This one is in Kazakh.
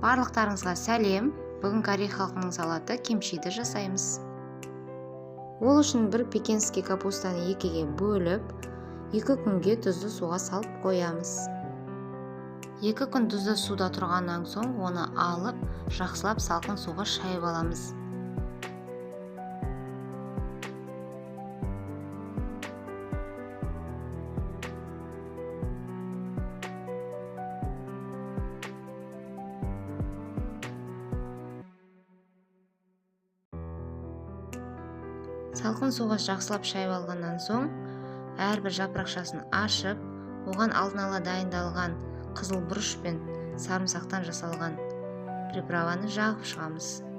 Барлықтарыңызға сәлем. Бүгін корей халқының салаты кимчиді жасаймыз. Ол үшін бір пекинский капустаны екіге бөліп, 2 күнге тұзды суға салып қоямыз. 2 күн тұзды суда тұрғаннан соң оны алып, жақсылап салқын суға шайып аламыз. Салқын суға жақсылап шайып алғаннан соң, әрбір жапырақшасын ашып, оған алдын ала дайындалған қызыл бұрыш пен сарымсақтан жасалған приправаны жағып шығамыз.